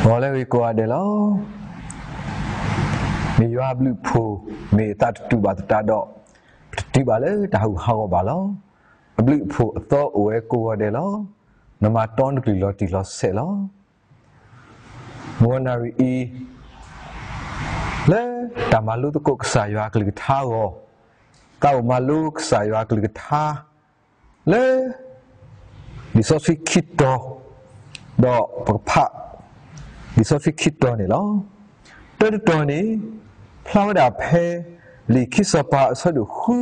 ဂီၤလၢအဂ့ၤကိးဂၤဒဲးလီၤ. မ့ၢ်ယွၤအဘျုးအဖှိၣ် မ့ၢ်အသးတတူာ်ဘၣ်သတးဒီး, ပတတုၤဘၣ်လၢတၢ်ဟးဂူာ်ဟးဂီၤဘၣ်လီၤ. အဘျုးအဖှိၣ်အသီအိၣ်ဝဲကိးဂၤဒဲးလီၤ. နမၤတီနကလုၢ်လီၤတံၢ်လီၤဆဲးလီၤ. မုၢ်ဂီၤနၣ်ရံၣ်အံၤ လၢတၢ်မၤလိသကိးကစၢ်ယွၤအကလုၢ်ကထါအဂီၢ်, သးအိၣ်မၤလိကစၢ်ယွၤအကလုၢ်ကထါ လၢ လံာ်စီဆှံခံတီၤ, ဒီးပကဖး လံာ်စီဆှံခံတီၤန့ၣ်လီၤ. တၢတတီၤန့ၣ် ဖျါဝဲဒၣ်ဖဲ လံာ်ခံစီၤပၤအဆၢဒိၣ်ဃု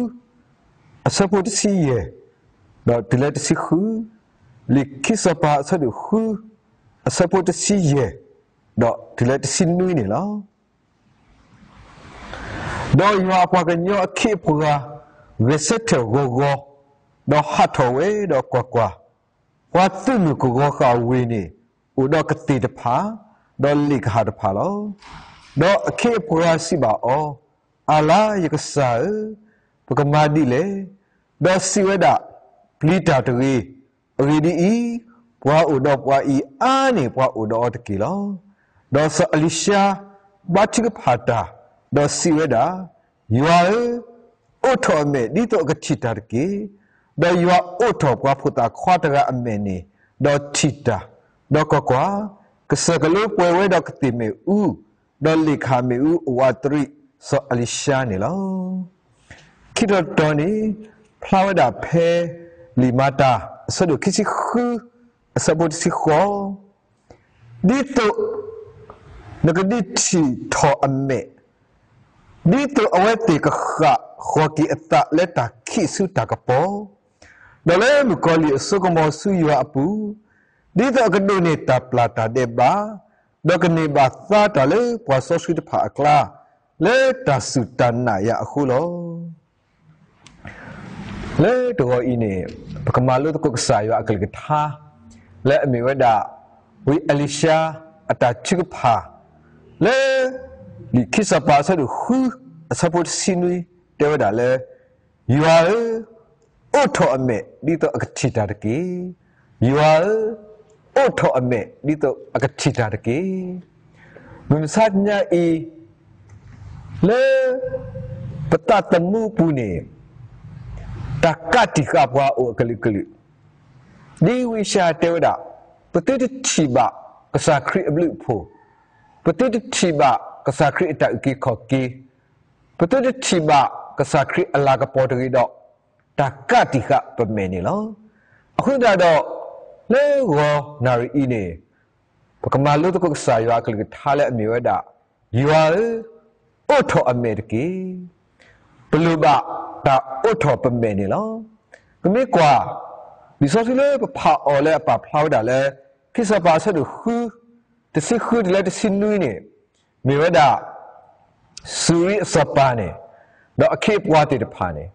အဆၢဖိတဆံယဲၢ် ဒီးတုၤလၢတဆံဃု, လံာ်ခံစီၤပၤအဆၢဒိၣ်ဃု အဆၢဖိတဆံယဲၢ် ဒီးတုၤလၢတဆံနွံန့ၣ်လီၤ. ဒီးယွၤအပှၤကညီအခ့အပှၤ ဂဲၤဆၢထၢၣ်ဂီၤဂီၤ, ဒီးဟးထီၣ်ဝဲဒီးကွၢ်ကွၢ်, ပှၤသုးမုၢ်ကဂီၤဃာ်ဝ့ၢ်န့ၣ် အိၣ်ဒီးကသ့ၣ်တဖၣ်, ဒီးလ့ၣ်ကဟၣ်တဖၣ်လီၤ. ဒီးအခ့အပှၤစံးဘၣ်အီၤ, အၣ်လါယကစၢ်ဧၢ, ပကမၤဒ်လဲၣ်. ဒီးစံးဝဲဒၣ်, ပျံၤတၢ်တဂ့ၤ, အဂ့ၢ်ဒ်အံၤ, ပှၤအိၣ်ဒီးပှၤအံၤအါန့ၢ်ပှၤအိၣ်ဒီးအီၤတက့ၢ်လီၤ. ဒီးစီၤအလံၤၡါ ဘါထုကဖၣ်တၢ်, ဒီးစံးဝဲဒၣ်, ယွၤဧၢ, အိးထီၣ်အမဲာ်ဒ်သိးအကထံၣ်တၢ်တက့ၢ်. ဒီးယွၤအိးထီၣ်ပှၤဖိသၣ်ခွါတဂၤအမဲာ်န့ၣ်, ဒီးထံၣ်တၢ်, ဒီးကွၢ်ကွၢ်, ကစၢၢ်ကလိပှဲၤဝဲဒီးကသ့ၣ်မ့ၣ်အူ, ဒီးလ့ၣ်ကဟၣ်မ့ၣ်အူအဝးတရံး စီၤအလံၤၡါန့ၣ်လီၤ. ခံတီၤတတီၤန့ၣ် ဖျါဝဲဒၣ်ဖဲ လံာ်မၤတၢ် အဆၢဒိၣ်ခံဆံဃု အဆၢဖိတဆံဃိး, ဒ်သိး နကဒုးထံၣ်ထီၣ်အမဲာ်, ဒ်သိးအဝဲသ့ၣ်ကဃၣ်ဃီၤက့ၤအသးလၢတၢ်ခံးဆူတၢ်ကပီၤ, ဒီးလၢမုၣ်ကီၤလံၢ်အစိကမီၤဆူယွၤအပူၤ, ဒ်သိးအကဒိးန့ၢ်တၢ်ပျၢ်တၢ်ဒဲးဘး, ဒီးကန့ၢ်ဘၣ်သါတၢ်လၢပှၤစီဆှံတဖၣ်အကျါ, လၢတၢ်စူၢ်တၢ်နာ်ယၤအဃိလီၤ. လၢတဂီၤအံၤန့ၣ် ပကမၤလိသကိးကစၢ်ယွၤအကလုၢ်ကထါ လၢအမ့ၢ်ဝဲဒၣ် ဝံအလံၤၡါအတၢ်ထုကဖၣ် လၢ လံာ်ခံစီၤပၤအဆၢဒိၣ်ဃု အဆၢဖိတဆံနွံ တဲဝဲဒၣ်လၢ ယွၤဧၢ, အိးထီၣ်အမဲာ်ဒ်သိးအကထံၣ်တၢ်တက့ၢ်. ယွၤဧၢ, အိးထီၣ်အမဲာ်ဒ်သိးအကထံၣ်တၢ်တက့ၢ်. မုၢ်မဆါတနံၤအံၤ လၢ ပသးသမူအပူၤန့ၣ် တၢ်ကးတံာ်ဃာ်ပှၤအိၣ်အကလုာ်ကလုာ်, ဒ်ဝံယၡါယၤတဲဝဲဒၣ်, ပသုတထံၣ်ဘၣ်ကစၢ်ခရံာ်အဘျုးအဖှိၣ်, ပသုတထံၣ်ဘၣ်ကစၢ်ခရံာ်အတၢ်အုၣ်က့ၤခီၣ်က့ၤ, ပသုတထံၣ်ဘၣ်ကစၢ်ခရံာ်အလၤကပီၤတဂ့ၤဒီး တၢ်ကးတံာ်ဃာ်ပမဲာ်န့ၣ်လီၤ. အဃိသတးဒီး လၢဂီၤနၣ်ရံၣ်အံၤန့ၣ် ပကမၤလိသကိးကစၢ်ယွၤအကလုၢ်ကထါလၢအမ့ၢ်ဝဲဒၣ်, ယွၤဧၢ, အိးထီၣ်အမဲာ်တက့ၢ်. ပလိၣ်ဘၣ်တၢ်အိးထီၣ်ပမဲာ်န့ၣ်လီၤ. ပမ့ၢ်ကွၢ် လံာ်စီဆှံလၢပဖးအီၤလၢအပာ်ဖျါဝဲဒၣ်လၢ ခံစီၤပၤအဆၢဒိၣ်ဃု တဆံဃုတုၤလၢတဆံနွံန့ၣ် မ့ၢ်ဝဲဒၣ် စူၤရံအစီၤပၤန့ၣ် ဒီးအခ့အပှၤသ့ၣ်တဖၣ်န့ၣ်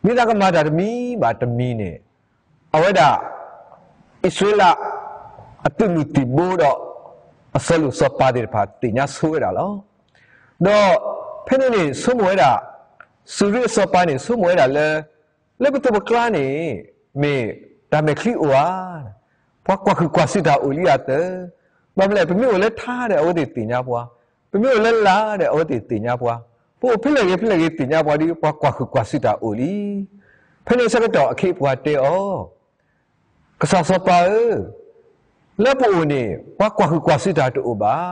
မ့ၢ်သးကမၤတၢ်တမံၤဘၣ်တမံၤန့ၣ် အဝဲဒၣ် အံၣ်စရ့လး အသုးမုၢ်သံၣ်ဘိဒီး အစီၤလိၣ်စီၤပၤသ့ၣ်တဖၣ်သ့ၣ်ညါဆိဝဲဒၣ်လီၤ. ဒီးဖဲန့ၣ်န့ၣ် ဆိကမိၣ်ဝဲဒၣ် စူၤရံအစီၤပၤန့ၣ် ဆိကမိၣ်ဝဲဒၣ်လၢ လၢပသိးပကျါန့ၣ် မ့ၢ်တၢ်မဲာ်ချံအိၣ်ဧါ, ပှၤကွၢ်ဃုာ်ကွၢ်စူၣ်တၢ်အိၣ်လံဧါသၢ, ဘၣ်မနုၤလဲၣ် ပမ့ၢ်အိၣ်လၢထါဒီး အဝဲသ့ၣ်သ့ၣ်ညါပှၤ, ပမ့ၢ်အိၣ်လၢလာ်ဒီး အဝဲသ့ၣ်သ့ၣ်ညါပှၤ, ပအိၣ်ဖဲလဲၣ်ဂ့ၤဖဲလဲၣ်ဂ့ၤသ့ၣ်ညါပှၤဒီး ပှၤကွၢ်ဃုာ်ကွၢ်စူၣ်တၢ်အိၣ်လံ. ဖဲန့ၣ်ဆၢကတီၢ်အခ့အပှၤတဲအီၤ, ကစၢ်စီၤပၤဧၢ, လၢပအိၣ်န့ၣ် ပှၤကွၢ်ဃုာ်ကွၢ်စူၣ်တၢ်တအိၣ်ဘၣ်.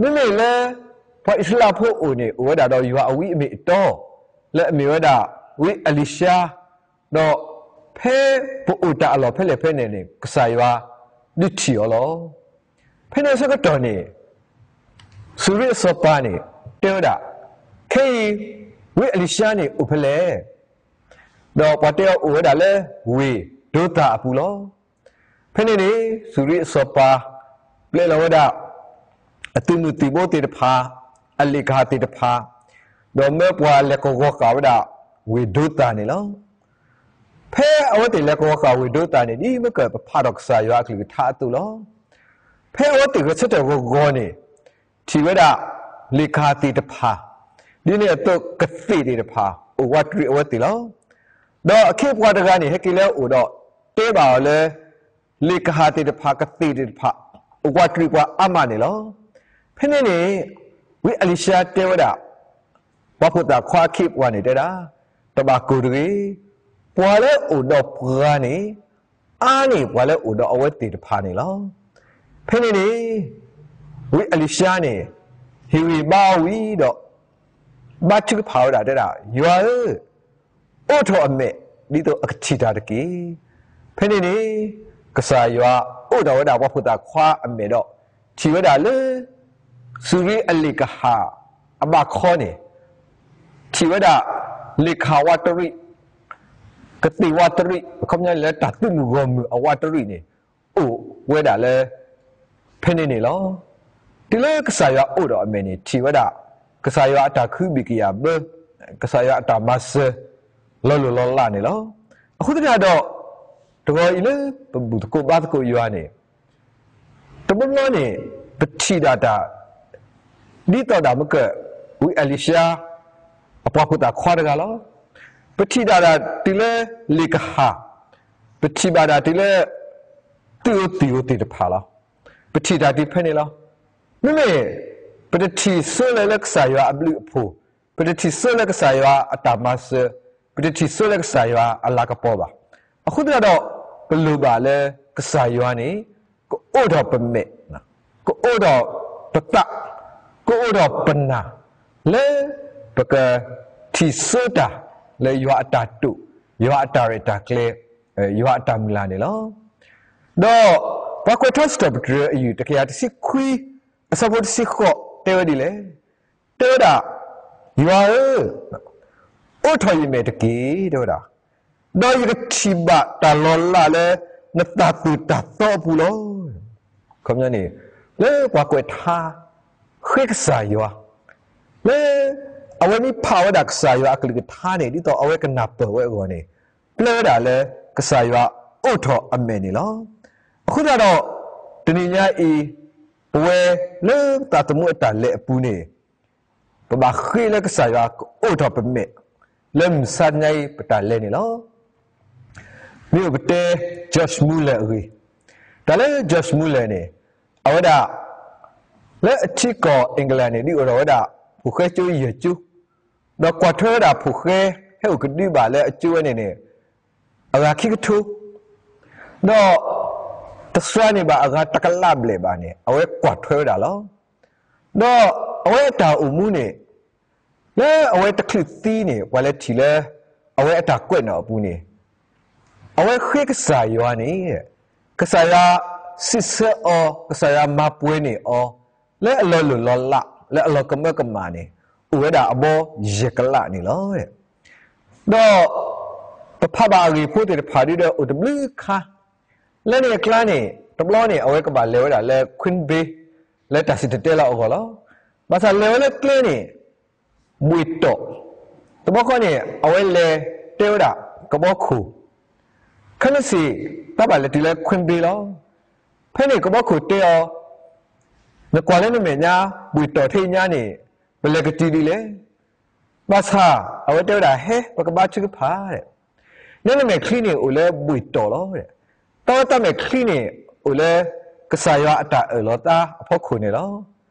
မ့မ့ၢ်လၢ ပှၤအံၣ်စရ့လးဖိအအိၣ်န့ၣ် အိၣ်ဝဲဒၣ်ဒီးယွၤအဝံအမ့ၢ်အတီ, လၢအမ့ၢ်ဝဲဒၣ် ဝံအလံၤၡါ, ဒီးဖဲပအိၣ်တၢ်အလီၢ်ဖဲလဲၣ်ဖဲလဲၣ်န့ၣ် ကစၢ်ယွၤဒုးထံၣ်အီၤလီၤ. ဖဲန့ၣ်အဆၢကတီၢ်န့ၣ် စူၤရံအစီၤပၤန့ၣ် တဲဝဲဒၣ်, ခဲအံၤ ဝံအလံၤၡါန့ၣ်အိၣ်ဖဲလဲၣ်. ဒီးပှၤတဲအီၤအိၣ်ဝဲဒၣ်လၢ ဝ့ၢ်ဒိသၤအပူၤလီၤ. ဖဲန့ၣ်န့ၣ် စူၤရံအစီၤပၤ ပျဲလီၤဝဲဒၣ် အသုးမုၢ်သံၣ်ဘိသ့ၣ်တဖၣ်, အလ့ၣ်ကဟၣ်သ့ၣ်တဖၣ်, ဒီးမၢပှၤလဲၤကဝီၤဃာ်ဝဲဒၣ် ဝ့ၢ်ဒိသၤန့ၣ်လီၤ. ဖဲအဝဲသ့ၣ်လဲၤကဝီၤဃာ်ဝ့ၢ်ဒိသၤန့ၣ် ဒ်မ့ၢ်ကပဖးထီၣ်ကစၢ်ယွၤအကလုၢ်ကထါအသိးလီၤ. ဖဲအဝဲသ့ၣ်ဂဲၤဆၢထၢၣ်ဂီၤဂီၤန့ၣ် ထံၣ်ဝဲဒၣ် လ့ၣ်ကဟၣ်သ့ၣ်တဖၣ်, ဒ်န့ၣ်အသိးကသ့ၣ်သ့ၣ်တဖၣ် အိၣ်ဝးတရံးအဝဲသ့ၣ်လီၤ. ဒီးအခ့အပှၤတဂၤန့ၣ် ဟဲက့ၤလၢအအိၣ်ဒီး တဲဘၣ်အီၤလၢ လ့ၣ်ကဟၣ်သ့ၣ်တဖၣ် ကသ့ၣ်သ့ၣ်တဖၣ် အိၣ်ကွၢ်တရံးပှၤအါမးန့ၣ်လီၤ. ဖဲန့ၣ်န့ၣ် ဝံအ့လံၡါတဲဝဲဒၣ် ပှၤဖိသၣ်ခွါအခ့အပှၤန့ၣ်တဲဒၣ်, တဘၣ်ကိၢ်တဂ့ၤ, ပှၤလၢအိၣ်ဒီးပှၤန့ၣ် အါန့ၢ်ပှၤလၢအိၣ်ဒီးအဝဲသ့ၣ်တဖၣ်န့ၣ်လီၤ. ဖဲန့ၣ်န့ၣ် ဝံအ့လံၡါန့ၣ် ဟ့ၣ်ဂံၢ်ဘါဝံၤဒီး ဘါထုကဖၣ်ဝဲဒၣ်တဲဒၣ်, ယွၤဧၢ, အိးထီၣ်အမဲာ် ဒ်သိးအကထံၣ်တၢ်တက့ၢ်. ဖဲန့ၣ်န့ၣ် ကစၢ်ယွၤအိးထီၣ်ဝဲဒၣ်ပှၤဖိသၣ်ခွါအမဲာ်ဒီး ထံၣ်ဝဲဒၣ်လၢ စူၤရ့အလ့ၣ်ကဟၣ်အဘၣ်ခီန့ၣ် ထံၣ်ဝဲဒၣ် လ့ၣ်ကဟၣ်ဝးတရံး, ကသ့ၣ်ဝးတရံး အခီပညီန့ၣ်လၢတၢ်သုးမုၢ်ဂီၢ်မုၢ်အဝးတရံးန့ၣ် အိၣ်ဝဲဒၣ်လၢ ဖဲန့ၣ်န့ၣ်လီၤ. တုၤလၢကစၢ်ယွၤအိးထီၣ်အမဲာ်န့ၣ် ထံၣ်ဝဲဒၣ် ကစၢ်ယွၤအတၢ်ခုဘံၣ်ကယာ်ဘၢ, ကစၢ်ယွၤအတၢ်မၤစၢၤ လီၤလိၢ်လီၤလးန့ၣ်လီၤ. အဃိသတးဒီး တဂီၤအံၤလၢပဘူၣ်သကိးဘါသကိးယွၤန့ၣ် တဘျီဘျီန့ၣ် ပထံၣ်ဒၣ်တၢ် ဒ်သိးဒၣ်မ့ၢ်က ဝံအ့လံၡါ အပှၤဖိသၣ်ခွါတဂၤလီၤ. ပထံၣ်ဒၣ်တၢ်တုၤလၢလ့ၣ်ကဟၣ်, ပထံၣ်ဘၣ်တၢ်တုၤလၢ သုးဧိၤသံၣ်ဧိၤသ့ၣ်တဖၣ်လီၤ. ပထံၣ်တၢ်တုၤဖဲန့ၣ်လီၤ. မ့မ့ၢ် ပတထံၣ်ဆိလၢကစၢ်ယွၤအဘျုးအဖှိၣ်, ပတထံၣ်ဆိလၢကစၢ်ယွၤအတၢ်မၤစၢၤ, ပတထံၣ်ဆိလၢကစၢ်ယွၤအလၤကပီၤဘၣ်. အဃိသတးဒီး ပလိၣ်ဘၣ်လၢကစၢ်ယွၤန့ၣ် ကအိးထီၣ်ပမဲာ်, ကအိးထီၣ်ပသး, ကအိးထီၣ်ပနၢ် လၢပကထံၣ်ဆိတၢ် လၢယွၤအတၢ်တိာ်, ယွၤအတၢ်ရဲၣ်တၢ်ကျဲၤ, ယွၤအတၢ်မုၢ်လၢ်န့ၣ်လီၤ. ဒီးပှၤကွဲးထါစံးထီၣ်ပတြၢၤအယုၢ် တကယၤတဆံခွံ အဆၢဖိတဆံဃိး တဲဝဲဒ်လဲၣ်. တဲဝဲဒၣ်, ယွၤဧၢ, အိးထီၣ်ယမဲာ်တက့ၢ် တဲဝဲဒၣ်, ဒီးယကထံၣ်ဘၣ်တၢ်လီၤလးလၢ နသးသူၣ်တၢ်သီအပူၤလီၤ. ခီပညီန့ၣ် လၢပှၤကွဲးထါ ဃ့ကစၢ်ယွၤ လၢ အဝဲမ့ၢ်ဖးဝဲဒၣ်ကစၢ်ယွၤအကလုၢ်ကထါန့ၣ် ဒ်သိးအဝဲကနၢ်ပၢၢ်ဝဲအဂီၢ်န့ၣ် ပျဲဝဲဒၣ်လၢကစၢ်ယွၤအိးထီၣ်အမဲာ်န့ၣ်လီၤ. အဃိသတးဒီး တနံၤညါအံၤ ပဝဲလၢပသးသမူအတၢ်လဲၤအပူၤန့ၣ် ပဘၣ်ဃ့လၢကစၢ်ယွၤကအိးထီၣ်ပမဲာ် လၢမုၢ်မဆါတနံၤအံၤပတၢ်လဲၤန့ၣ်လီၤ. မ့ၢ်အိၣ်ပတဲ George Muller အဂ့ၢ်, တၢ်လၢ George Muller န့ၣ် အဝဲဒၣ် လၢအထံကီၢ် England န့ၣ် ဒုးအိၣ်ထီၣ်ဝဲဒၣ် ဖိၣ်ဃဲကၠိယဲၢ်ကၠိ, ဒီးကွၢ်ထွဲဝဲဒၣ်ဖိၣ်ဃဲ ဟဲအိၣ်ကဒုဘၣ်လၢအကၠိဝဲန့ၣ်န့ၣ် အဂၤခံကထိ, ဒီး တစှၤန့ၢ်ဘၣ်အဂၤတကလးဘျဲၣ်ဘၣ်န့ၣ် အဝဲကွၢ်ထွဲဝဲဒၣ်လီၤ. ဒီးအဝဲအတၢ်အိၣ်မူန့ၣ် လၢအဝဲတချုးသံန့ၣ် ပှၤလဲၤထံၣ်လၢ အဝဲအတၢ်ကွဲးနီၣ်အပူၤန့ၣ် အဝဲဃ့ကစၢ်ယွၤန့ၣ် ကစၢ်ယွၤစံးဆၢအီၤ, ကစၢ်ယွၤမၤပှဲၤန့ၢ်အီၤ လၢအလီၤလိၢ်လီၤလး လၢအလီၤကမၢကမၣ်န့ၣ် အိၣ်ဝဲဒၣ်အဘီယဲၢ်ကလးန့ၣ်လီၤ. ဒီး ပဖးဘၣ်အဂ့ၢ်ဖိသ့ၣ်တဖၣ်ဒုဒီးအိၣ်တဘျုးခါ, လၢန့ၣ်အကျါန့ၣ် တဘျီန့ၣ် အဝဲကဘၣ်လဲၤဝဲဒၣ်လၢ Queen Bee လၢတၢ်စံၣ်တဲၤတဲလီၤအဂီၢ်လီၤ. ဘၣ်ဆၣ်လဲၤဝဲလၢကျဲန့ၣ် ဘှ့ၣ်တီၣ်, တဘျီဃီန့ၣ် အဝဲလဲၤတဲဝဲဒၣ် ကဘီခိၣ်, ခဲမုၢ်ဆ့ၣ် တၢ်ဘၣ်လဲၤတုၤလၢ Queen Bee လီၤ. ဖဲန့ၣ်ကဘီခိၣ်တဲအီၤ, နကွၢ်လၢနမဲာ်ညါ ဘှ့ၣ်တီၣ်ထဲအံၤညါန့ၣ် ပလဲၤကတုၤဒ်လဲၣ်. ဘၣ်ဆၣ် အဝဲတဲဝဲဒၣ် ဟဲ ပကဘါထုကဖၣ် နဲနမဲာ်ချံန့ၣ်အိၣ်လၢဘှ့ၣ်တီၣ်လီၤ. တၢ်ဝဲတၢ်မဲာ်ချံန့ၣ် အိၣ်လၢ ကစၢ်ယွၤအတၢ်အၢၣ်လီၤသးအဖီခိၣ်န့ၣ်လီၤ.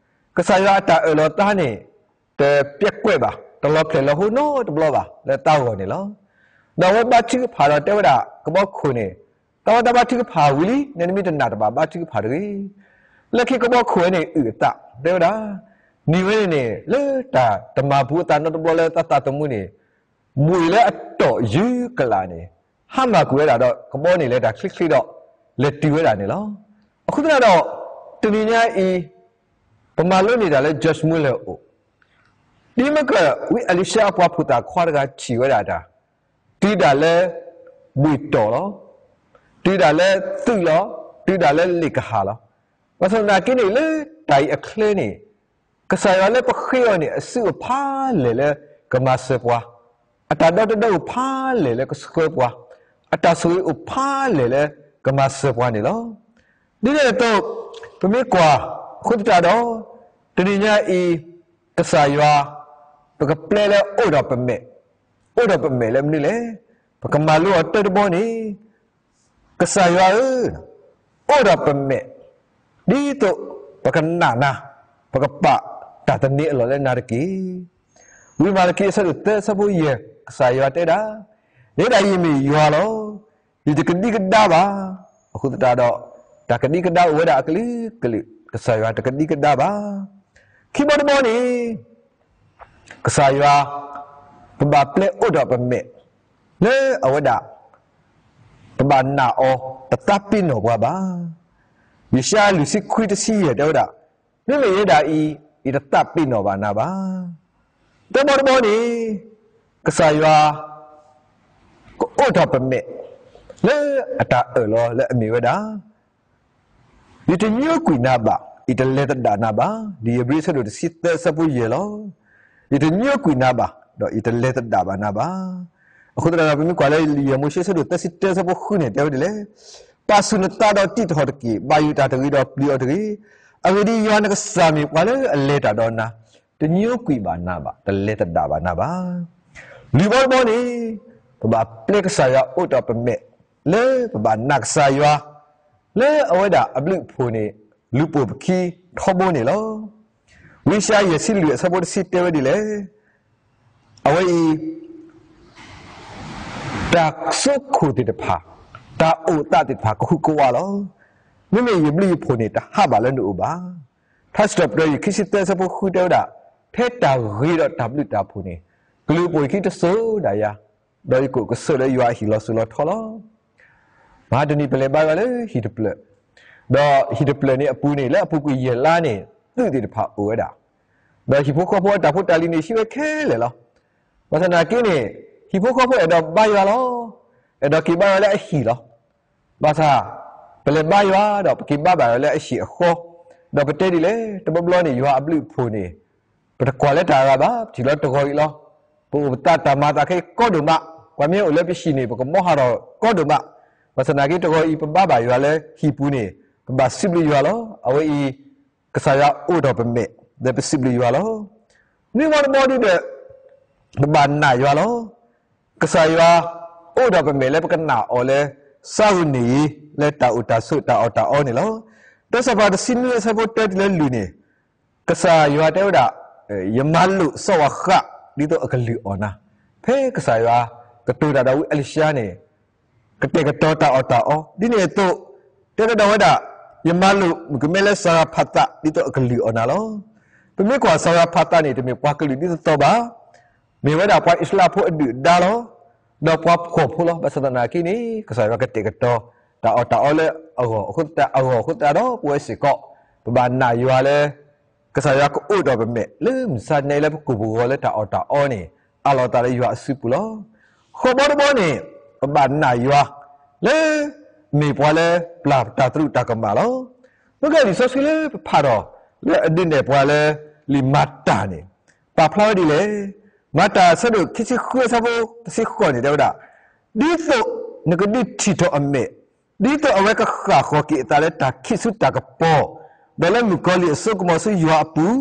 ကစၢ်ယွၤအတၢ်အၢၣ်လီၤသးန့ၣ် တပျဲကွဲးဘၣ်, တလီၤဖျဲၣ်လီၤဟိနီတဘျီဘၣ် လၢသးဂီၢ်န့ၣ်လီၤ. ဒီးအဝဲဘါထုကဖၣ်ဒီးတဲဝဲဒၣ် ကဘီခိၣ်န့ၣ်, တၢ်ဝဲတၢ်ဘါထုကဖၣ်ဝံၤလံ, နဲနမ့ၢ်တနာ်တဘၣ်ဘါထုကဖၣ်တဂ့ၤ. လၢခံကဘီခိၣ်ဝဲန့ၣ်အုၣ်အသး တဲဝဲဒၣ်, နံၤဝဲန့ၣ်န့ၣ် လၢတၢ်တမၤဘူးအသးနီတဘျီလၢသးသးသမူန့ၣ် ဘှ့ၣ်လၢအတီၣ်ယုၢ်ကလာ်န့ၣ် ဟါမၢ်ကွံာ်ဝဲဒၣ်ဒီး ကဘီန့ၣ်လဲၤတၢ်ချ့ချ့ဒီး လဲၤတုၤဝဲဒၣ်န့ၣ်လီၤ. အဃိသတးဒီး တနံၤညါအံၤ ပမၤလိန့ၢ်တၢ်လၢ George Muller အအိၣ်, ဒ်မ့ၢ်က ဝံအ့လံၡါအပှၤဖိသၣ်ခွါတဂၤထံၣ်ဝဲဒၣ်တၢ်, တုၤဒၣ်လၢ ဘှ့ၣ်တီၣ်လီၤ, တုၤဒၣ်လၢသုးလီၤ, တုၤဒၣ်လၢလ့ၣ်ကဟၣ်လီၤ. ဘၣ်ဆၣ်သနာ်က့န့ၣ် လၢတၢ်အံၤအချၢန့ၣ် ကစၢ်ယွၤလၢပဃ့အီၤန့ၣ် အစုအိၣ်ဖးလဲၢ်လၢကမၤစၢၤပှၤ, အတၢ်ဒီတဒၢအိၣ်ဖးလဲၢ်လၢကဆှၢပှၤ, အတၢ်ဆိၣ်ဂ့ၤအိၣ်ဖးလဲၢ်လၢကမၤစၢၤပှၤန့ၣ်လီၤ. ဒ်န့ၣ်အသိး ပမ့ၢ်ကွၢ်အဃိသတးဒီး တနံၤညါအံၤ ကစၢ်ယွၤ ပကပျဲလၢအိးထီၣ်ပမဲာ်, အိးထီၣ်ပမဲာ်လၢမနုၤလဲၣ်. ပကမၤလိအီၤတၢတဘီန့ၣ် ကစၢ်ယွၤဧၢ, အိးထီၣ်ပမဲာ်, ဒ်သိးပကနာ်နၤ, ပကပာ်တၢ်သန့ၤအလီၢ်လၢနၤတက့ၢ်. ဝံမၤလကံအဆၢဒိၣ်သၢအဆၢဖိယဲၢ် ကစၢ်ယွၤတဲဝဲဒၣ်, ယဲဒၣ်ယမ့ၢ်ယွၤလီၤ. ယတကဒံကဒါဘၣ်. အဃိသတးဒီး တၢ်ကဒံကဒါအိၣ်ဝဲဒၣ်အကလုာ်ကလုာ်, ကစၢ်ယွၤတကဒံကဒါဘၣ်. ခံဘီတဘီန့ၣ် ကစၢ်ယွၤ ပဘၣ်ပျဲအိၣ်ဒီးပမဲာ် လၢအဝဲဒၣ် ပဘၣ်နာ်အီၤ တသးပ့ၤနီၣ်ပှၤဘၣ်. ယၡါယၤလွံၢ်ဆံခွံတဆံယဲၢ်တဲဝဲဒၣ်, မ့မ့ၢ်ယဲဒၣ်အံၤ ယတသးပ့ၤနီၣ်ဘၣ်နၤဘၣ်. သၢဘီတဘီန့ၣ် ကစၢ်ယွၤ ကအိၣ်ဒီးပမဲာ် လၢအတၢ်အၢၣ်လီၤလၢအမ့ၢ်ဝဲဒၣ် ယတညိကွံာ်နၤဘၣ်, ယတလဲၤသဒၣ်နၤဘၣ်. ဒ်ဧ့ၤဘြံၤအဆၢဒိၣ်တဆံသၢအဆၢဖိယဲၢ်လီၤ. ယတညိကွံာ်နၤဘၣ်, ဒီးယတလဲၤသဒၣ်ဘၣ်နၤဘၣ်. အဃိသတးဒီး ပမ့ၢ်ကွၢ်လၢယဲၢ်မိၤၡ့အဆၢဒိၣ်သၢဆံတၢအဆၢဖိဃုန့ၣ် တဲဝဲဒ်လဲၣ်, ပာ်ဆူၣ်နသးဒီးတံးထီၣ်တက့ၢ်, ဘၣ်ယိၣ်တၢ်တဂ့ၤဒီးပျံၤအီၤတဂ့ၤ. အဂ့ၢ်ဒ်အံၤ, ယွၤနကစၢ်မ့ၢ်ပှၤလၢအလဲၤတၢ်ဒီးနၤ, တညိကွံာ်ဘၣ်နၤဘၣ်, တလဲၤသဒၣ်ဘၣ်နၤဘၣ်. လွံၢ်ဘီတဘီန့ၣ် ပဘၣ်ပျဲကစၢ်ယွၤအိၣ်ဒီးပမဲာ် လၢပဘၣ်နာ်ကစၢ်ယွၤ လၢအဝဲဒၣ်အဘျုးအဖှိၣ်န့ၣ် လူၤပိာ်ပခံထီဘိန့ၣ်လီၤ. ဝံယၡါယၤယဲၢ်ဆံလွံၢ်အဆၢဖိတဆံတဲဝဲဒ်လဲၣ်, အဝဲအံၤ တၢ်စိခိၣ်သ့ၣ်တဖၣ်, တၢ်အိၣ်သးသ့ၣ်တဖၣ် ကဟူးကဝးလီၤ. မ့မ့ၢ်ယဘျုးယဖှိၣ်န့ၣ် တဟးဘၣ်လၢနအိၣ်ဘၣ်. ထါစံးထီၣ်ပတြၢၤ ယဲၢ်ဆံသၢအဆၢဖိဃုတဲဝဲဒၣ်, ထဲတၢ်ဂ့ၤဒီးတၢ်ဘျုးတၢ်ဖှိၣ်န့ၣ် ကလူၤပိာ်ယခံတစိၤဒၣ်ယၤ, ဒီးယကအိၣ်ကဆိးလၢယွၤအဟံၣ်လီၤစိၤလီၤထီလီၤ. မဟါတနံၤပလဲၤဘါယွၤလၢဟံၣ်တဖျၢၣ်, ဒီးဟံၣ်တဖျၢၣ်န့ၣ်အပူၤန့ၣ် လၢအပူၤကွံာ်ယဲၢ်လါန့ၣ် သုးသ့ၣ်တဖၣ်အိၣ်ဝဲဒၣ်. ဒီးဟံၣ်ဖိဃီဖိအတၢ်ဖိတၢ်လံၤန့ၣ် ဟံးဝဲခဲလၢာ်လီၤ. ဘၣ်ဆၣ်သနာ်က့န့ၣ် ဟံၣ်ဖိဃီဖိအဲၣ်ဒိးဘါယွၤလီၤ. အဲၣ်ဒိးက့ၤဘါယွၤလၢအဟံၣ်လီၤ. ဘၣ်ဆၣ် ပလဲၤဘါယွၤဒီးပက့ၤဘါဘၣ်ယွၤလၢအဟံၣ်အဃီ, ဒီးပတဲဒ်လဲၣ်, တဘျီဘျီန့ၣ် ယွၤအဘျုးအဖှိၣ်န့ၣ် ပတကွၢ်လၢတၢ်အဂၤဘၣ်, ပထံၣ်လီၤတဂီၤအံၤလီၤ. ပအိၣ်ပသးတၢ်မၤသးခဲအံၤကီဒိၣ်မး, ပှၤမ့ၢ်အိၣ်လၢပဟံၣ်န့ၣ် ပကမီဟးထီၣ်ကီဒိၣ်မး. ဘၣ်ဆၣ်သနာ်က့တဂီၤအံၤ ပဘါဘၣ်ယွၤလၢဟံၣ်ပူၤန့ၣ် ပဘၣ်စံးဘျုးယွၤလီၤ. အဝဲအံၤ ကစၢ်ယွၤအိၣ်ဒီးပမဲာ် လၢပစံးဘျုးယွၤလီၤ. နွံဘီတဘီဒ်ဒီး ပဘၣ်နာ်ယွၤလီၤ. ကစၢ်ယွၤအိၣ်ဒီးပမဲာ်လၢပကနာ်အီၤလၢ စးဂူာ်န့ၣ်အံၤ လၢတၢ်အိၣ်တၢ်ဆိးတၢ်အီၣ်တၢ်အီန့ၣ်လီၤ. တၢ်စီၤပၤတဆံနွံအဆၢဖိတၢတုၤလၢလွံၢ်န့ၣ် ကစၢ်ယွၤတဲဝဲဒၣ်, ယမၤလိာ်စီၤဝၤဃး ဒ်သိးအကလုၢ်အီၣ်နၤ. ဖဲကစၢ်ယွၤကတိၤတၢ်ဒီးဝံအလံၤၡါန့ၣ် ကတဲာ်ကတီၤတၢ်အီၣ်တၢ်အီ ဒ်န့ၣ်အသိး တဲကဒီးဝဲဒၣ်, ယမၤလိာ်မုၣ်ကမဲလၢစၤရၤဖးသး ဒ်သိးအကလုၢ်အီၣ်နၤလီၤ. ပမ့ၢ်ကွၢ်စၤရၤဖးသးန့ၣ် တမ့ၢ်ပှၤကလုာ်ဒ်သိးသိးဘၣ်. မ့ၢ်ဝဲဒၣ်ပှၤအံၣ်စရ့လးဖိအဒုၣ်အဒါလီၤ. ဒီးပှၤဖှီၣ်ဖိလီၤ. ဘၣ်ဆၣ်သနာ်က့န့ၣ် ကစၢ်ယွၤကတဲာ်ကတီၤ တၢ်အီၣ်တၢ်အီလၢအဂီၢ်အဃိသတး, အဂီၢ်အဃိသတးဒီးပဝဲစ့ၢ်ကီး ပဘၣ်နာ်ယွၤလၢ ကစၢ်ယွၤကအိၣ်ဒီးပမဲာ် လၢမုၢ်ဆါတနံၤလၢပကိာ်ပဂီၤလၢတၢ်အီၣ်တၢ်အီန့ၣ် အးလီၤသးလၢယွၤအစုပူၤလီၤ. ဃိးဘီတဘီန့ၣ် ပဘၣ်နာ်ယွၤ လၢ မ့ၢ်ပှၤလၢပျၢ်တၢ်သရူးတၢ်ကမၣ်လီၤ. မ့ၢ်ကဲလံာ်စီဆှံလၢပဖးထီၣ် လၢအဒုးနဲၣ်ပှၤလၢ လံာ်မၤတၢ်န့ၣ် ပာ်ဖျါဝဲဒ်လဲၣ်. မၤတၢ်အဆၢဒိၣ်ခံဆံဃုအဆၢဖိတဆံဃိးန့ၣ် တဲဝဲဒၣ်, ဒ်သိးနကဒုးထံၣ်ထီၣ်အမဲာ်, ဒ်သိးအဝဲကဃၣ်ဃီၤက့ၤအသးလၢတၢ်ခံးဆူတၢ်ကပီၤ, ဒီးလၢမုၣ်ကီၤလံၢ်အစိကမီၤဆူယွၤအပူၤ, ဒ်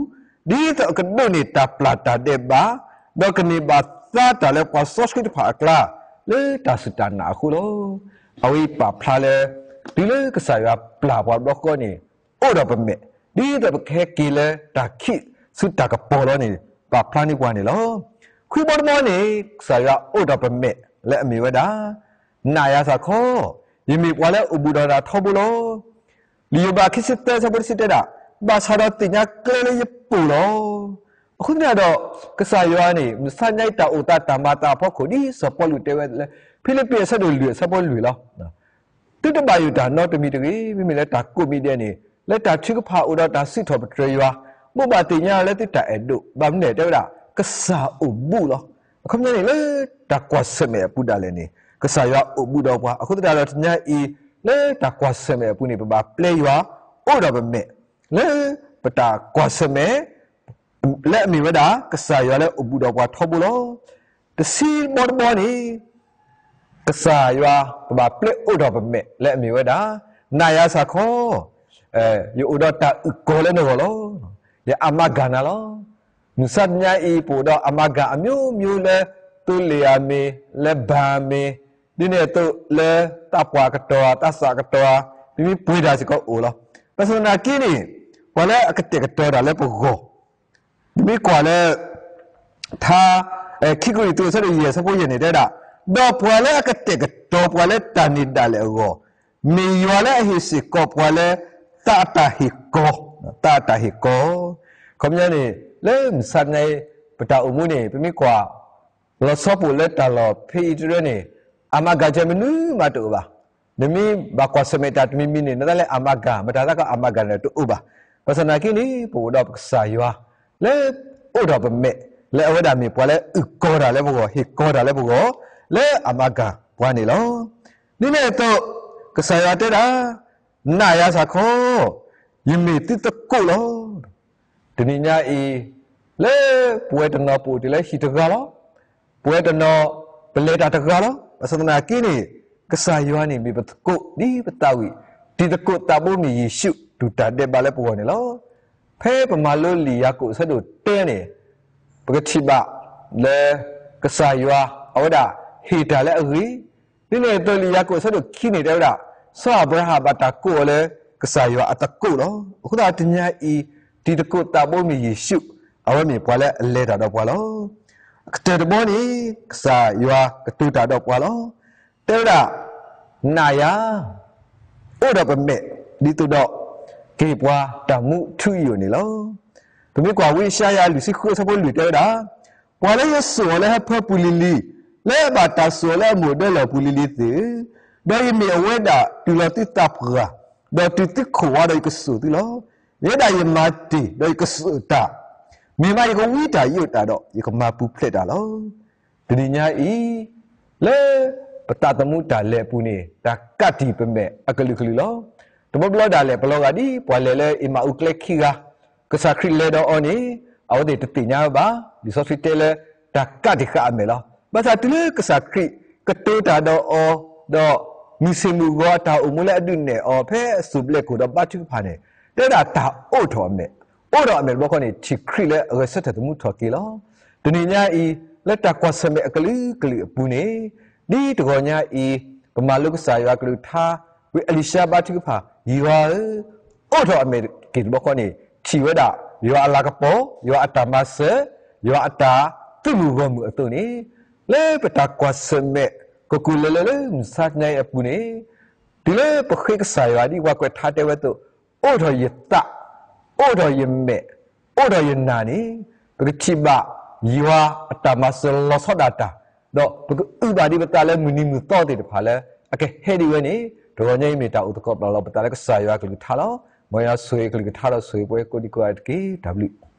သိးအကဒိးန့ၢ်တၢ်ပျၢ်တၢ်ဒဲးဘး, ဒီးကန့ၢ်ဘၣ်သါတၢ်လၢပှၤစီဆှံတဖၣ်အကျါ, လၢတၢ်စူၢ်တၢ်နာ်အဃိလီၤ. အဝဲအံၤပာ်ဖျါလၢ တုၤလၢကစၢ်ယွၤပျၢ်ပှၤဘျီဃီန့ၣ် အိၣ်ဒီးပမဲာ်, ဒ်သိးပကဟဲက့ၤလၢတၢ်ခံးဆူတၢ်ကပီၤလီၤန့ၣ် ပာ်ဖျါန့ၢ်ပှၤန့ၣ်လီၤ. ခွံဘီတဘီန့ၣ် ကစၢ်ယွၤအိၣ်ဒီးပမဲာ်လၢအမ့ၢ်ဝဲဒၣ် နာ်ယၤစ့ၢ်ကီး, ယမ့ၢ်ပှၤလၢအိၣ်ဘူးဒီးနၤထီဘိလီၤ. လံာ်ယိၤဘးခံဆံသၢအဆၢဖိတဆံတဲဒၣ်, ဘၣ်ဆၣ်ဒီးသ့ၣ်ညါကျဲလၢယပူၤလီၤ. အဃိသတးဒီး ကစၢ်ယွၤန့ၣ် မုၢ်ဆါညါအံၤတၢ်အိၣ်သးတၢ်မၤသးအဖီခိၣ် ဒ်စီၤပီလူးတဲဝဲလၢ ဖံလံးပံးအဆၢဒိၣ်လွံၢ်အဆၢဖိလွံၢ်လီၤ. သုတဘၣ်ယိၣ်တၢ်နီတမံၤတဂ့ၤ, မ့မ့ၢ်လၢတၢ်ကိးမံၤဒဲးန့ၣ် လၢတၢ်ထုကဖၣ်အိၣ်ဒီးတၢ်စံးထီၣ်ပတြၢၤယွၤ, ဘိးဘၣ်သ့ၣ်ညါလၢသုတၢ်အဲၣ်ဒိး, ဘၣ်မနုၤလဲၣ်တဲဝဲဒၣ် ကစၢ်အိၣ်ဘူးလီၤ. အခီပညီန့ၣ် လၢတၢ်ကွၢ်ဆၢၣ်မဲာ်အပူၤဒၣ်လဲာ်န့ၣ် ကစၢ်ယွၤအိၣ်ဘူးဒီးပှၤ, အဃိသတးဒီးတနံၤအံၤ လၢတၢ်ကွၢ်ဆၢၣ်မဲာ်အပူၤန့ၣ် ပဘၣ်ပျဲယွၤ အိၣ်ဒီးပမဲာ် လၢပတၢ်ကွၢ်ဆၢၣ်မဲာ် လၢအမ့ၢ်ဝဲဒၣ် ကစၢ်ယွၤလၢအိၣ်ဘူးဒီးပှၤထီဘိလီၤ. တဆံဘီတဘီန့ၣ် ကစၢ်ယွၤ ပဘၣ်ပျဲအိၣ်ဒီးပမဲာ်လၢအမ့ၢ်ဝဲဒၣ် နာ်ယၤစ့ၢ်ကီး, ယအိၣ်ဒီးတၢ်အုၣ်ကီၤလၢနဂီၢ်လီၤ. ယအမၤဂၤနၤလီၤ. မုၢ်ဆါတနံၤအံၤ ပအိၣ်ဒီးအမၤဂၤအမျိုးမျိုးလၢ သိလ့ၣ်ဧါမ့ၢ်, လၢဘၣ်မ့ၢ်, ဒ်န့ၣ်အသိးလၢသးပှၢ်ကတီၤဧါ, သးစၢ်ကတီၤဧါ, မ့မ့ၢ်ပှ့ၤတၢ်စ့ၢ်ကီးအိၣ်လီၤ. ဘၣ်ဆၣ်သနာ်က့န့ၣ် ပှၤလၢအကတဲာ်ကတီၤတၢ်လၢပဂီၢ်, ပမ့ၢ်ကွၢ်လၢ ထါ ခံကရံၣ်သူး အဆၢဒိၣ်ယဲၢ် အဆၢဖိယဲၢ်န့ၣ် တဲဝဲဒၣ်, ဒီးပှၤလၢအကတဲာ်ကတီၤပှၤလၢတၢ်န့ၢ်ဒၣ်လဲာ်အဂီၢ်, မ့ၢ်ယွၤလၢအဟ့ၣ်စ့ၢ်ကီးပှၤလၢ သးအတၢ်ဟ့ၣ်ကီ, သးအတၢ်ဟ့ၣ်ကီ. ခီပညီန့ၣ် လၢမုၢ်ဆါတနံၤအံၤ ပတၢ်အိၣ်မူန့ၣ် ပမ့ၢ်ကွၢ် လီၤဆီပိာ်လၢတၢ်လီၢ်ဖဲအံၤတရၢန့ၣ် အမၤကၤကဲမနုၤမးတအိၣ်ဘၣ်. နမ့ၢ်ဘၣ်ကွၢ်ဆၢၣ်မဲာ်တၢ်တမံၤမံၤန့ၣ် နသးလဲၣ်အမၤကၤ မတၤသးကအမၤကၤန့ၣ်တအိၣ်ဘၣ်. ဘၣ်ဆၣ်သနာ်က့န့ၣ် ပအိၣ်ဒီးပကစၢ်ယွၤ လၢအိးထီၣ်ပမဲာ် လၢအဝဲဒၣ်မ့ၢ်ပှၤလၢအုၣ်ကီၤတၢ်လၢပဂီၢ် ဟ့ၣ်ကီၤတၢ်လၢပဂီၢ် လၢအမၤကၤပှၤန့ၣ်လီၤ. ဒ်န့ၣ်အသိး ကစၢ်ယွၤတဲဒၣ်, နာ်ယၤစ့ၢ်ကီး, ယမ့ၢ်သုသကိးလီၤ. တနံၤညါအံၤ လၢပဝဲတနီၤပအိၣ်တ့ၢ်လၢဟံၣ်တဂၤလီၤ. ပဝဲတနီၤ ပလဲၤတၢ်တဂၤလီၤ. ဘၣ်ဆၣ်သနာ်က့န့ၣ် ကစၢ်ယွၤန့ၣ်မ့ၢ်ပသကိးဒ်ပသးဝံၣ်, တံၤသကိးသးဘိမ့ၢ်ယ့ၣ်ၡူး တူၢ်တၢ်ဒဲးဘးလၢပဂီၢ်န့ၣ်လီၤ. ဖဲပမၤလိလံာ်ယၤကိာ်အဆၢဒိၣ်တၢန့ၣ် ပကထံၣ်ဘၣ်လၢ ကစၢ်ယွၤ အဝဲဒၣ်ဟ့ၣ်တၢ်လၢအဂ့ၤ, ဒ်န့ၣ်အသိးလံာ်ယၤကိာ်အဆၢဒိၣ်ခံန့ၣ် တဲဝဲဒၣ်, စီၤအၤဘြၤဟၣ်ဘၣ်တၢ်ကိးအီၤလၢ ကစၢ်ယွၤအသကိးလီၤ. အဃိသတးတနံၤညါအံၤ တံၤသကိးသးဘိမ့ၢ်ယ့ၣ်ၡူး အဝဲမ့ၢ်ပှၤလၢအလဲၤတၢ်ဒီးပှၤလီၤ. အကတၢၢ်တဘီန့ၣ် ကစၢ်ယွၤကတိၤတၢ်ဒီးပှၤလီၤ. တဲဝဲဒၣ်, နာ်ယၤ, အိးထီၣ်ပမဲာ်, ဒ်သိးဒီး ကဟ့ၣ်ပှၤတၢ်မူထူယိာ်န့ၣ်လီၤ. ပမ့ၢ်ကွၢ်ဝံယၡါယၤလွံၢ်ဆံဃုအဆၢဖိလွံၢ်တဲဝဲဒၣ်, ပှၤလၢယစိာ်အီၤလၢဟၢဖၢပူၤလံၤလံၤ, လၢအဘၣ်တၢ်စိာ်အီၤလၢအမိၢ်ဒၢလီၢ်ပူၤလံၤလံၤသ့ၣ်ဧၢ, ဒီးယမ့ၢ်အဝဲဒၣ်တုၤလီၤသုသးပှၢ်, ဒီးတုၤသုခိၣ်ဝါဒီးယကစိာ်သုလီၤ. ယဲဒၣ်ယမၤတ့ၢ်ဒီးယကစိာ်တၢ်, မ့ၢ်မးယကဝံတၢ်ယိးတၢ်ဒီး ယကမၤပူၤဖျဲးတၢ်လီၤ. တနံၤညါအံၤ လၢပသးသမူတၢ်လဲၤအပူၤန့ၣ် တၢ်ကးတံာ်ပမဲာ်အကလုာ်ကလုာ်လီၤ. တဘျီဘျီဒၣ်လဲာ် ပလီၤဂာ်ဒ်ပှၤလဲၤလၢအ့မးအူကျဲခံဂၤ, ကစၢ်ခရံာ်လဲၤဒီးအီၤန့ၣ် အဝဲသ့ၣ်တသ့ၣ်ညါဝဲဘၣ်. လံာ်စီဆှံတဲလၢ တၢ်ကးတံာ်ဃာ်အမဲာ်လီၤ. ဘၣ်ဆၣ်တုၤလၢကစၢ်ခရံာ်ကတိၤတၢ်ဒီးအီၤ, ဒီးမုၢ်ဆ့ၣ်မုၢ်ဂီၤအတၢ်အိၣ်မူလၢအဒုးနဲၣ်အီၤ ဖဲအစိၣ်ဘျဲၣ်ခိၣ်ဒီးဘါထုကဖၣ်န့ၣ် တဲဝဲဒၣ်တၢ်အိးထီၣ်အမဲာ်, အိးထီၣ်အမဲာ်တဘျီဃီန့ၣ် ထံၣ်ခရံာ်လၢအဂဲၤဆၢထၢၣ်သမူထီၣ်က့ၤလီၤ. တနံၤညါအံၤ လၢတၢ်ကွၢ်ဆၢၣ်မဲာ်အကလုာ်ကလုာ်အပူၤန့ၣ် ဒ်တဂီၤညါအံၤ ပမၤလိကစၢ်ယွၤကလုၢ်ကထါ ဝံအလံၤၡါဘါထုကဖၣ်, ယွၤဧၢ, အိးထီၣ်အမဲာ်တက့ၢ်တဘျီဃီန့ၣ် ထံၣ်ဝဲဒၣ် ယွၤအလၤကပီၤ, ယွၤအတၢ်မၤစၢၤ, ယွၤအတၢ်သုးမုၢ်ဂီၢ်မုၢ်အသိးန့ၣ် လၢပတၢ်ကွၢ်ဆၢၣ်မဲာ် ကိၢ်ကိၢ်လၢၤလၢၤလၢမုၢ်ဆါတနံၤအံၤအပူၤန့ၣ် တုၤလၢပဃ့ကစၢ်ယွၤဒ်ပှၤကွဲးထါတဲဝဲအသိး, အိးထီၣ်ယသး, အိးထီၣ်ယမဲာ်, အိးထီၣ်ယနာ်န့ၣ် ပကထံၣ်ဘၣ်ယွၤအတၢ်မၤစၢၤလီၤဆီဒၣ်တၢ်, ဒီးပကအုၣ်ဘၣ်ဒံးပသးလၢမုၢ်နံၤမုၢ်သီသ့ၣ်တဖၣ်လၢ အကဟဲဒံးဝဲန့ၣ် တဂီၤညါအံၤမ့ၢ်တၢ်အိၣ်သကိးပျၢ်လီၤပသးလၢကစၢ်ယွၤအကလုၢ်ကထါလီၤ. မ်ယွၤဆိၣ်ဂ့ၤအကလုၢ်ကထါဒီးဆိၣ်ဂ့ၤပှၤကိးဒံကိးဂၤတက့ၢ်. တၢ်ဘျုး